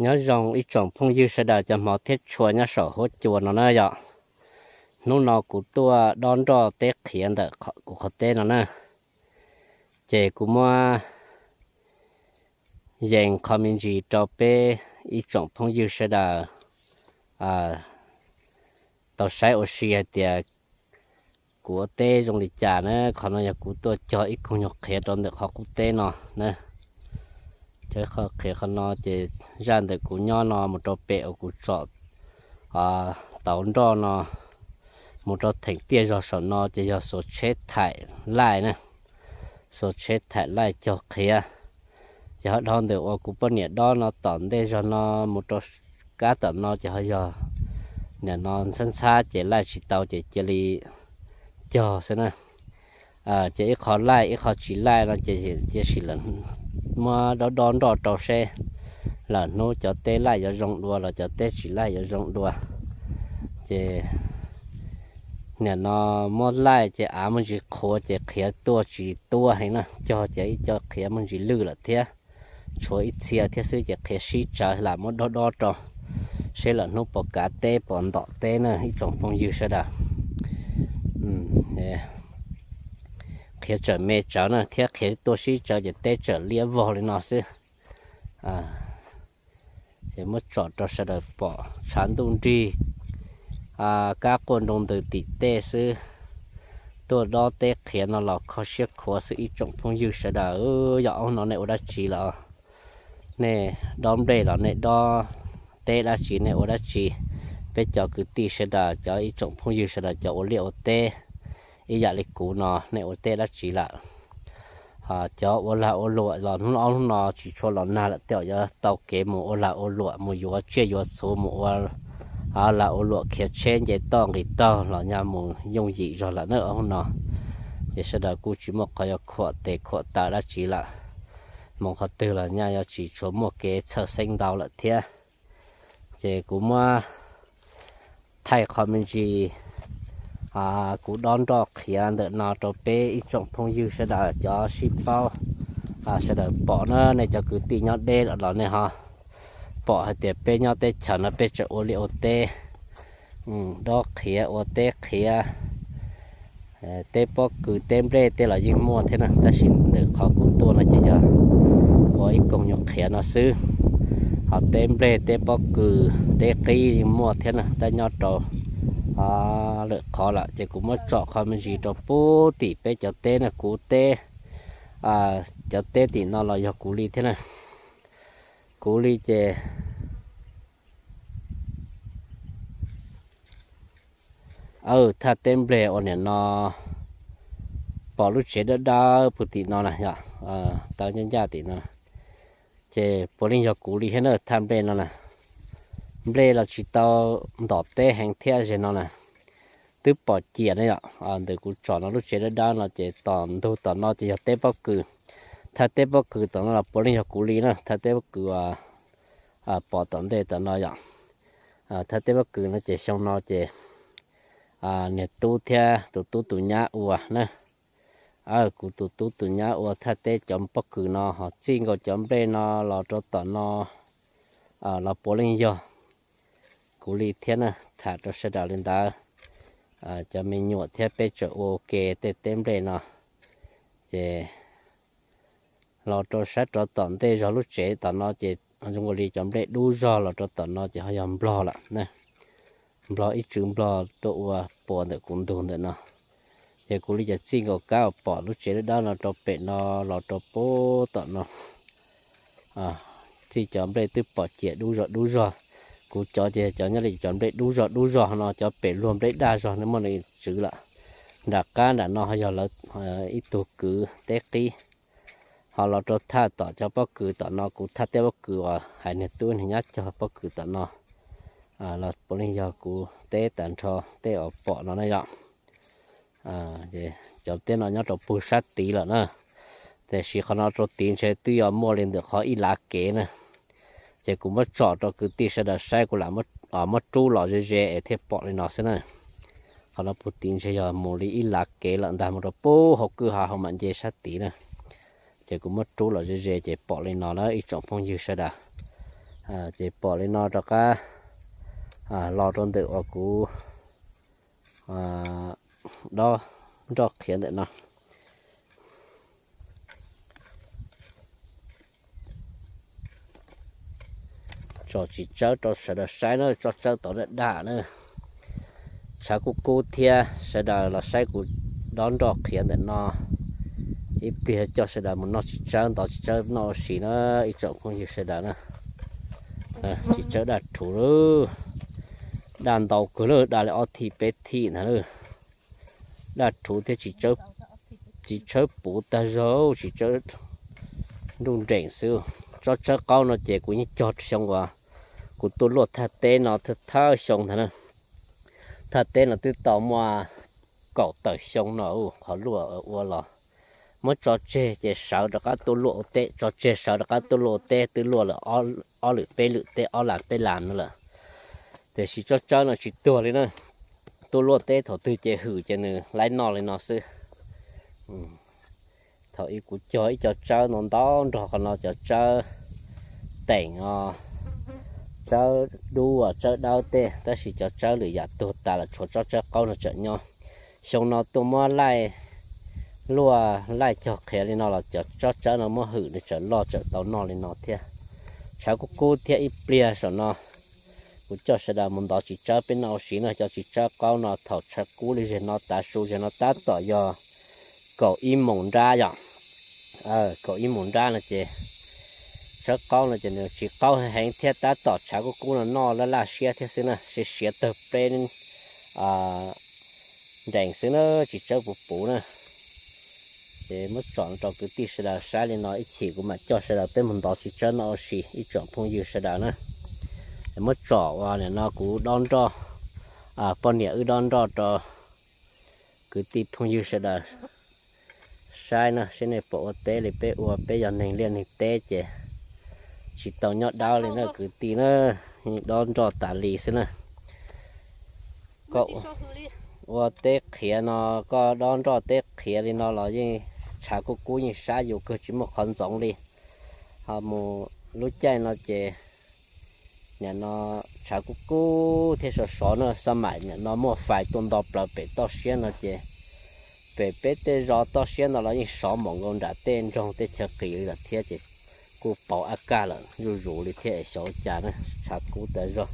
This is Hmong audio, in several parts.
Nyob zoo ib tsoom phooj ywg sawv daws cov hmov thiab tshua nyob saum huab cua no na yom. Hnub no kuv tuaj dob nroj teb qhiav ntawm kuv qhov teb no na, ces kuv muab yees qho me ntsis rau peb ib tsoom phooj ywg sawv daws tau saib ua si hais tias kuv ua teb zoo li cas na. Qhov no yog kuv tuaj cog ib koog nyuag qhiav rau ntawm qhov qub teb no na. Cog ib qho qhiav qhov no ces zaj ntawm kuv nyob no mus rau pem uas kuv tsom tauv nroj no mus rau theem tiaj zog saum no ces yog xuas tsheb thaim laij na, xuas tsheb thaim laij cog qhiav. Ces ho dhau ntawm uas kuv poj niam dob no tom ntej zog no mus rau kab tom no ces ho yog nim no ntxhab ntxhab ces laij tsis tau ces cia li cog xwb na. Ces ib qho laij ib qho tsis laij no ces cia sim lawm muab dob dob nroj rau seb lawm hnub cov teb laij yuav zoo dua los cov teb tsis laij yuav zoo dua. Ces nim no muab laij ces av muaj ntsis qhuav ces qhiav tuaj tsis tuaj heev na, cog ces ib co qhiav muaj ntsis lwj lawm thiab, tshuav ib txhia thiab xwb ces qhiav sib tsawv lam muab dob dob rau seb lawm hnub puas kav teb puas ntom teb na ib tsoom phooj ywg sawv daws. Qhiav tsawm me tsawv na thiab qhiav tuaj sib tsawv ces teb tsawm liab vog li no xwb. Ces muab tsom rau sawv daws pom tshav ntuj nrig, kab quaj nroo ntws tim tej xwb. Tuaj dob teb qhiav no los kho siab khuav xwb ib tsoom phooj ywg sawv daws. Yog hnub no nej ua dab tsi lawm? Nej dob nplej los nej dob teb dab tsi, nej ua dab tsi? Peb cov kwv tij sawv daws cov ib tsoom phooj ywg sawv daws cov ua liaj ua teb ib yam li kuv no nej ua teb dab tsi lawm? Cov ua lag ua luam los hnub ob hnub no tsis tshua los nag lawm tej zaum yuav tau kev mus ua lag ua luam, mus yuav tsiaj yuav txhuv, mus ua lag ua luam khiav tsheb nce toj nqis taug los nyaj mus yooj yim zog lawm na hnub no. Ces sawv daws kuj tsis muaj qhov yuav khuam tes khuam taw dab tsi lawm. Mus qhov twg los nyaj yuav tsis tshua muaj kev txhawj xeeb ntau lawm thiab. Ces kuv muab thaij qho me ntsis kuv dob nroj qhiav ntawm no rau peb ib tsoom phooj ywg sawv daws cov sib paub sawv daws pom na. Nej cov kwv tij nyob deb los nej ho pom hais tias peb nyob teb chaws no peb tseem ua liaj ua teb, dob qhiav ua teb qhiav. Teb pob kws teb nplej tej los yeej muaj thiab na, tab sis ntawm qhov kuv tuaj no ces yog ua ib koog nyuag qhiav no xwb. Ho teb nplej teb pob kws teb qib yeej muaj thiab na, tab nyob rau lwm qhov lawm ces kuv muab tsom qho me ntsis rau puag tim peb cov teb na, kuv teb, cov teb tim no los yog kuv li thiab na. Kuv li ces thaj teb nplej uas nim no pom lub tsev dawb dawb puag tim no na, yog taw ncaj ncaj tim no, ces puav leej yog kuv li thiab na. Thaj nplej no na, nplej los tsis tau ntom teb heev thiab ze no na, twb pom ciam ne yom. Ntawm kuv tsom no lub tsev dawb dawb no ces tom ntug tom no ces yog teb pob kws. Thaj teb pob kws tom no los puav leej yog kuv li na, thaj teb pob kws pom tom ntej tom no yom. Thaj teb pob kws no ces xyoo no ces niag tub thiab tus tub tus nyab ua na. Kuv tus tub tus nyab ua thaj teb cov pob kws no, ho txij nkaus cov nplej no los rau tom no los puav leej yog kuv li thiab na. Tham rau sawv daws li ntawd, cov me nyuam thiab peb tseem ua ua ke tej teb nplej no. Ces los rau sab rov tom ntej zog lub tsev tom no ces zoo li cov nplej dub zog los rau tom no ces ho yog nplog lawm na. Nplog ib tsw nplog tuaj ua puas ntawm kuv ntug ntawm no. Ces kuv li cas txij nkaus kab uas pom lub tsev dawb dawb no rau pem no los rau puag tom no, txij cov nplej twb pom ciam dub zog dub zog. Kuv cov ces cov nyob li cov nplej dub zog dub zog no, cov pem luag nplej daj zog nws muaj nws tswv lawm. Nram qab nram no ho yog lawv ib tug kwv teb qib. Ho los rau thaj tom cov pob kws tom no, kuv thaj teb pob kws uas hais niag tub niag nyab cog pob kws tom no los puav leej yog kuv teb tag nrho tej uas pom no na yom. Cov teb no nyob rau puag sab tid lawm na, tiam sis qhov no rau tid ntshe twb yuav muaj li ntawm qhov ib lav kev na. Ces kuv muab tsom rau kwv tij sawv daws saib, kuv lam muab rub los ze ze es thiaj pom li no xwb na. Qhov no puag tid ntshe yog mus li ib lav kev lawm ntag, mus rau puag hauv kwj ha hauv mam nce sab tid na. Ces kuv muab rub los ze ze ces pom li no na ib tsoom phooj ywg sawv daws. Ces pom li no rov qab los rau ntawm uas kuv dob nroj qhiav ntawm no. Tsom tsis tsawb rau sawv daws saib na, tsob tsawb tod daj daj na. Tshav kub kub thiab, sawv daws los saib kuv dob nroj qhiav ntawm no. Ib pliag coj sawv daws mus noj tsis tsawb ntov tsis tsawb noj ua si na, ib tsoom phooj ywg sawv daws na. Tsis tsawb daj rhuv lawm, daj ntau kawg lawm, daj li ob thim peb thim ntag lawm. Daj rhuv thiab tsis tshawb puv tag zog, tsis tsawb nruj nreem xwb. Tsob tsawb qaub no ces kuv yeej cog xyoo uas kuv tuaj luaj thaj teb no thawj xyoo ntag na. Thaj teb no twb tau muaj kaum tawm xyoo no qhov luaj ua los. Muab tso tseg ces sawv rov qab tuaj luaj ua teb, tso tseg sawv rov qab tuaj luaj ua teb, twb luaj lawm ob lwm peb lwm teb, ob las peb las no lawm. Tiam sis tsob tsawb no tsis tuag li na. Tuaj luaj teb thaum twg ces hwm ces nws laib noj li no xwb. Thaum ub kuv cog ib co tsawb no ntau nrog qhov no, cov tsawb teem os, tsawb dub, tsawb dawb tej, tab sis cov tsawb lwm yam tuag tas lawm, tshuav tsob tsawb qaub no tseem nyob. Xyoo no tuaj muab laij luaj laij cog qhiav li no los cov tsob tsawb no muab hwm nws tseem loj tseem tau noj li no thiab. Tshav kub kub thiab, ib pliag saum no kuv coj sawv daws mus ntov txiv tsawb peb noj ua si na. Cov txiv tsawb qaub no thaum tshav kub li zeg no tav su zeg no tab tom yog kaum ib moos nrab yom. Kaum ib moos nrab no ces tsawb qaub no ces nws tsis qaub heev thiab, tab tom tshav kub kub no noj laj laj siab thiab xwb na, siav siav tawg pleb nrees xwb na, txiv tsawb puv puv na. Ces muab tsom rau kwv tij sawv daws saib li no, ib chim kuv mam coj sawv daws peb mus ntov txiv tsawb noj ua si ib tsoom phooj ywg sawv daws na. Muab tsom uas nim no kuv dob nroj, poj niam wb dob nroj rau kwv tij phooj ywg sawv daws saib na, saib nej puas ua teb li peb ua. Peb yog neeg liaj neeg teb ces tsis tau nyob dawb li na kwv tij na, dob nroj tas li xwb na. Koj ua teb qhiav no, koj dob nroj teb qhiav li no los yeej tshav kub kub yeej sab yus kawg tsis muaj qhov ntxoov li. Ho mus lub caij no ces nim no tshav kub kub thiab sov sov na, xab maim nim no muaj fais tuaj nto plaws pem toj siab no ces pem peb tej zos toj siab no los yeej sov npaum nkaus nram tej nroog tej chaw qis li lawm thiab ces kuj pauv ab kaj lawm zuj zus li thiab es xyov ua cas na, tshav kub tas zog.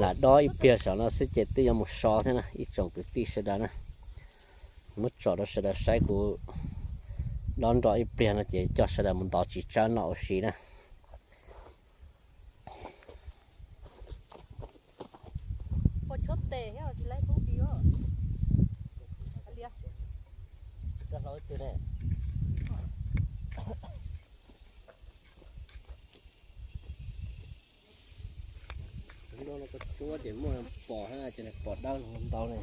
Lam dob ib pliag saum no xwb ces twb yuav mus so thiab na ib tsoom kwv tij sawv daws na. Muab tsom rau sawv daws saib kuv dob nroj ib pliag no ces coj sawv daws mus ntov txiv tsawb noj ua si na. Ntoo no koj tsuab ces muaj pom thiab, ces pom dawb ntau li.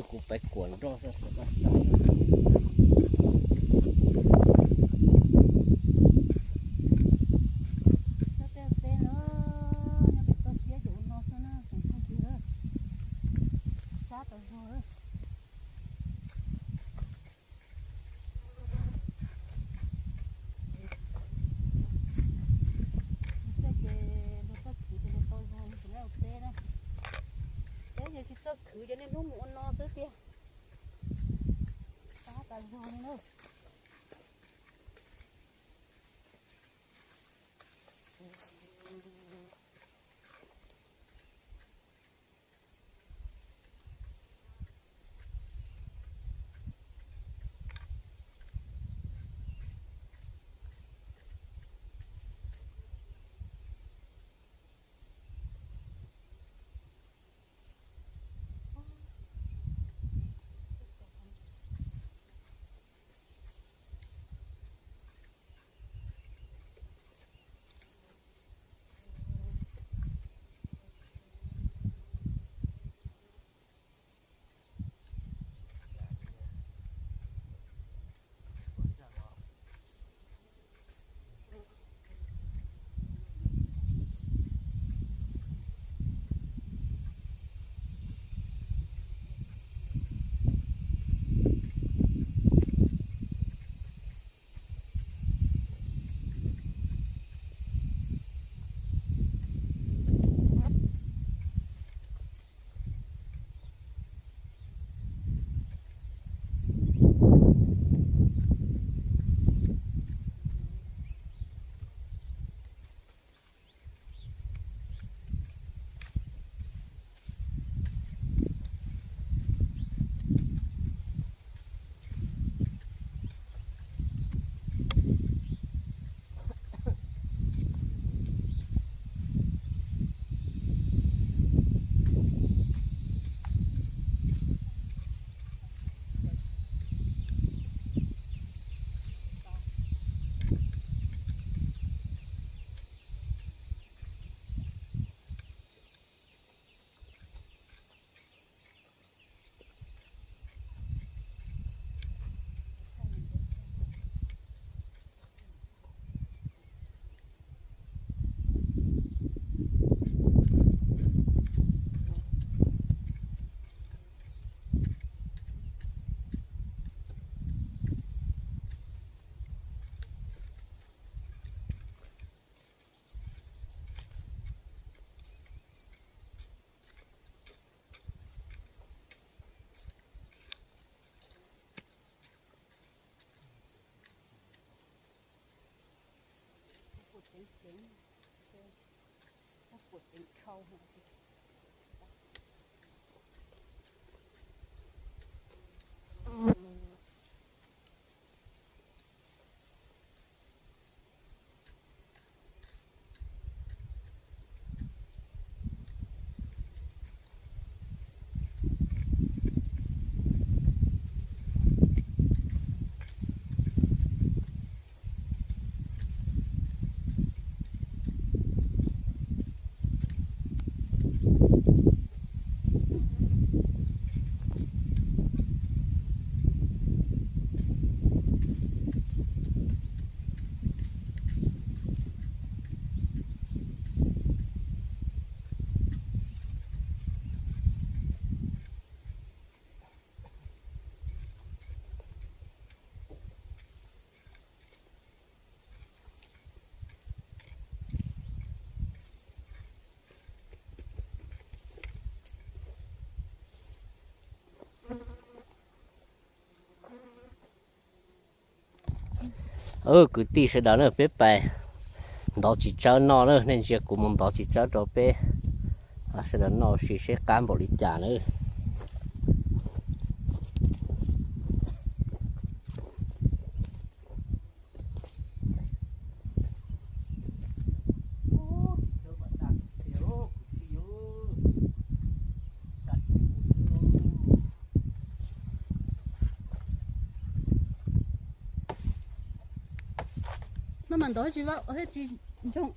Kuv pais kuam nroj xwb. Nyob pem toj siab ces ua no xwb na, tsoom phooj ywg, sab tas zog. Tej ces luag txoj kev ces luag tau zoo li tus lab ua teb na. Peb ces tsis txawj khwv ces niaj hnub mus ua no xwb tiag. Sab tas Kwv tij sawv daws na, peb pais ntov txiv tsawb noj na, nej ntsia kuv mus ntov txiv tsawb rau peb sawv daws noj ua si seb qab npaum li cas na. Maj mam ntov tsis vau thiab tsis ntsoog.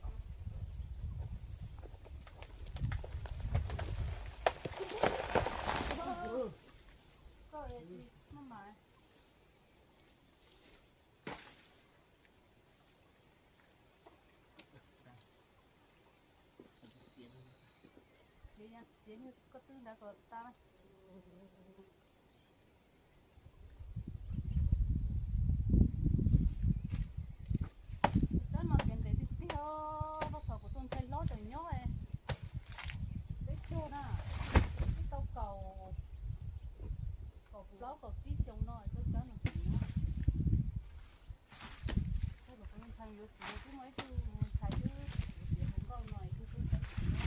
Tsob no tias ntev tiag tiag, thaum kuv tus ntxhais hlob tseem nyob peb caug na, twb tau kaum, kaum plaub kaum tsib xyoo no tsob tsob no tseem nyob. Thaum kuv tus ntxhais yuav txiv twb muaj ib tug ntxhais twb yuav txiv hluas nkauj no ib tug tub tsob tseem nyob na.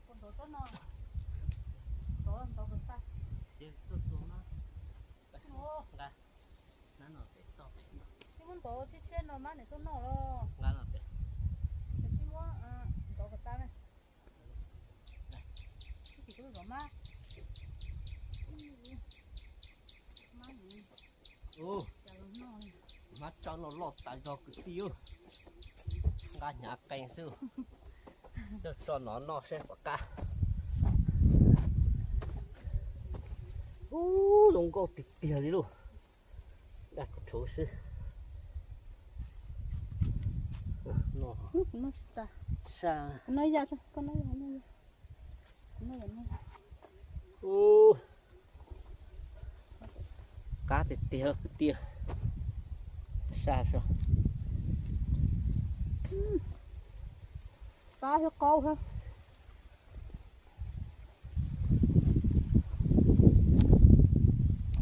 Puas ntov tsob no? Ntov, ntov puas tau? Tsis muab ntov tshiab tshiab no mab nws tuaj noj los? Tsis muab ntov puas tau na? Tsis kuv zov mab. Mab, mab tsob no loj tas zog kwv tij. Nqa hnyav qees xwb. Coj tso nov noj seb puas qab. Ub, zoo nkauj tiag tiag li lauj. Daj rhuv xwb. Sa, qab tiag tiag kwv tij. Sa so. Qab thiab qaub thiab.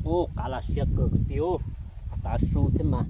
Ub, qab los siab kawg kwv tij, tav su thiab mas.